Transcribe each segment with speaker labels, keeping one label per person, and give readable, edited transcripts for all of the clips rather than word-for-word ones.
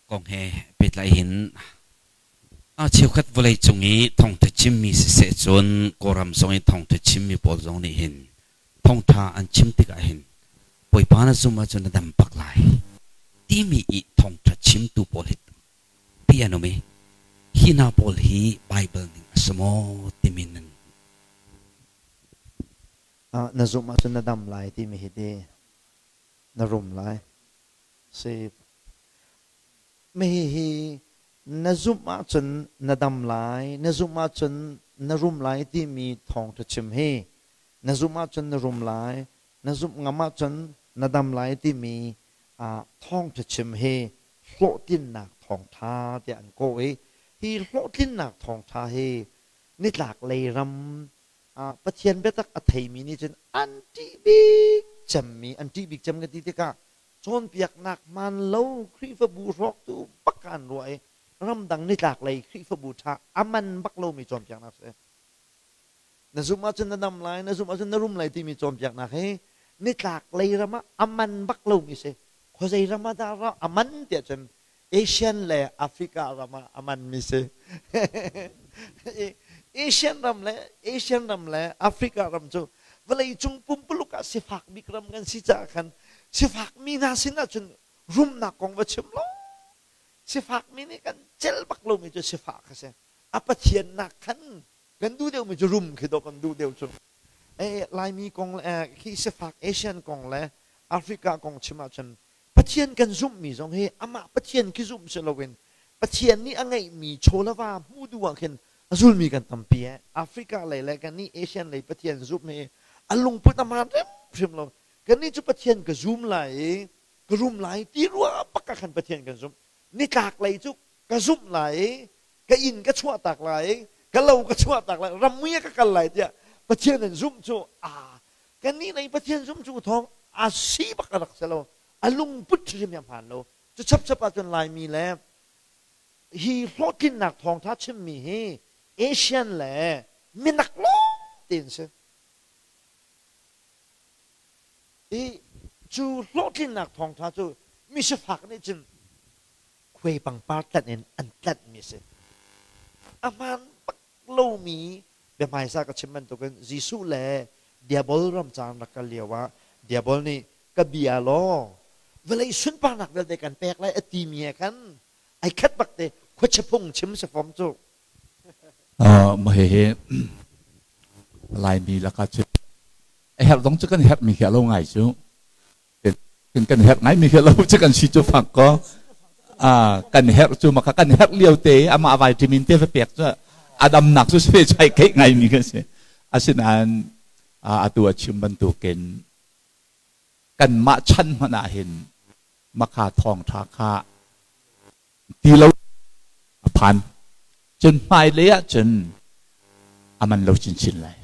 Speaker 1: Kong he pehtlaihin a cheukhat vawleicung i thawngtha chimmi siseh cun Kawlram zong i thawngtha chimmi pawl zong nih hin thawngtha an chim tikah hin Bawipa na zum ahcun na dam bak lai timi i thawngtha chimtu pawl hi tampi an um i hi hna pawl hi Baibal ning a si maw timi nan
Speaker 2: Na zumh ahcun na dam lai timi hi ti na rum lai. Si. Hihi na zumh ahcun na dam lai, na zumh ahcun na rum lai timi thawngṭha chim hi na zumh ahcun na rum lai, na zumh ngam ahcun na dam lai timi thawngṭha chim hi hlawhtlinnak thawngṭha tiah an kawh i hi hlawhtlinnak thawngṭha hi nitlak lei ram Pathian biatak a theimi nih cun an ṭih bik cemmi, an ṭih bik cem ka ti tikah cawnpiaknak hmaan lo Khrihfabu hrawktu bak ah an ruah i ramdang nitlak lei Khrihfabu ṭha a man bak lomi cawnpiaknak a si. Na zumh ahcun na dam lai, na zumh ahcun na rum lai timi cawnpiaknak hi nitlak lei ram ah a man bak lomi si. Khuazei ram ah dah a man tiah cun Asian le Africa ram ah a manmi si. Asian ram le Asian ram le Africa ram cu vawleicung pumpuluk ah sifak bik ram kan si caah khan sifak mi hna sin ahcun rumnak kong va chim lo. Sifak mi nih kan cel bak lomi cu sifak a si. A Pathian nak khan kan duh deuhmi cu rum khi dawh kan duh deuh cu. Laimi kong le khi sifak Asian kong le Africa kong chim ahcun Pathian kan zumhmi zong hi amah Pathian khi zumh si loin Pathian nih a ngeihmi chaw le va hmuh duh ah khin a zulmi kan tampi eh. Africa lei le kannih Asian lei Pathian zumh hi a lungput a hmaan hrimhrim lo. Kannih cu Pathian ka zum lai i ka rum lai ti ruah bak ah khan Pathian kan zumh. Nitlak lei cu ka zumh lai i ka inn ka chuahtak lai i ka lo ka chuahtak lai ramui ah ka kal lai tiah Pathian an zumh cu a kannih lei Pathian zumh cu thawng a si bak a rak si lo a lungput hrim a hmaan lo cu chapchap ahcun Laimi le hi hlawhtlinnak thawngtha chimmi hi Asian le minak lawng tein si i cu hlawhtlinnak thawngtha cu misifak nih cun khuai pangpar tlanh in an tlanhmi a si. A hmaan bak lomi biahmaisa ka chim bantukin Jesuh le Diabol ram caan rak kal lio ah Diabol nih ka bia law vawlei sunparnak vialte kan pek lai a timi he khan ai khat bak te khuachia phung chim si fom cu.
Speaker 3: Mah hihi Laimi lakah cun a herh dong cu kan herhmi khi a lo ngai cu. Kan herh ngai mi khi lo cu kan si cu fak ko. Kan herh cu maka kan herh lio te amah vitamin te va pek cu a damnak cu se chai keih ngai mi kan si. Asinain atu a chim bantukin kanmah chan hmanh ah hin maka thawngṭha kha ti lo a phan. Cun hmailei ah cun a man lo chinchin lai.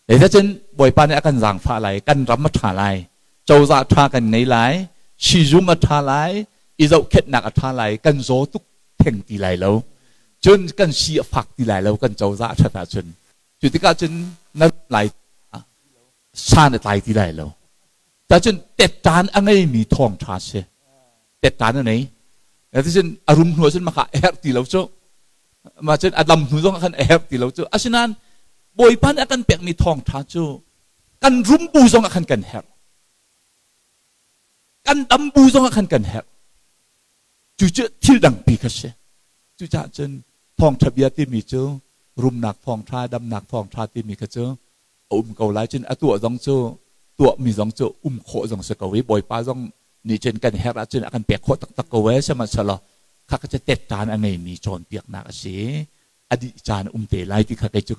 Speaker 3: Zeicahcun Bawipa nih a kan zaangfah lai, kan ram a ṭha lai, cozah ṭha kan ngei lai, sizung a ṭha lai, i zohkhenhnak a ṭha lai, kan zaw tuk theng ti lai lo. Cun kan si a fak ti lai lo, kan cozah a ṭhat ahcun. Cu tikah cun na lai san a tlai ti lai lo. Cacun tettan a ngeimi thawngṭha si. Tettan a nei. Cun a rum hnu ahcun maka a herh ti lo cu. Mah cun a dam hnu zong ah khan a herh ti lo cu. Asinain Bawipa nih a kan pekmi thawngṭha cu kan rum bu zong ah khan kan herh. Kan dam bu zong ah khan kan herh. Cucu thil dangpi kha si. Cucaah cun thawngṭha bia timi cu rumnak thawngṭha, damnak thawngṭha timi kha cu a um ko lai cun a tuah zong cu tuahmi zong cu um khawh zong si ko i Bawipa zong nih cun kan herh ahcun a kan pek khawh taktak ko ee sihmanhsehlaw kha kha cu tettan a ngeimi cawnpiaknak a si a dih caan um te lai ti kha kei cu.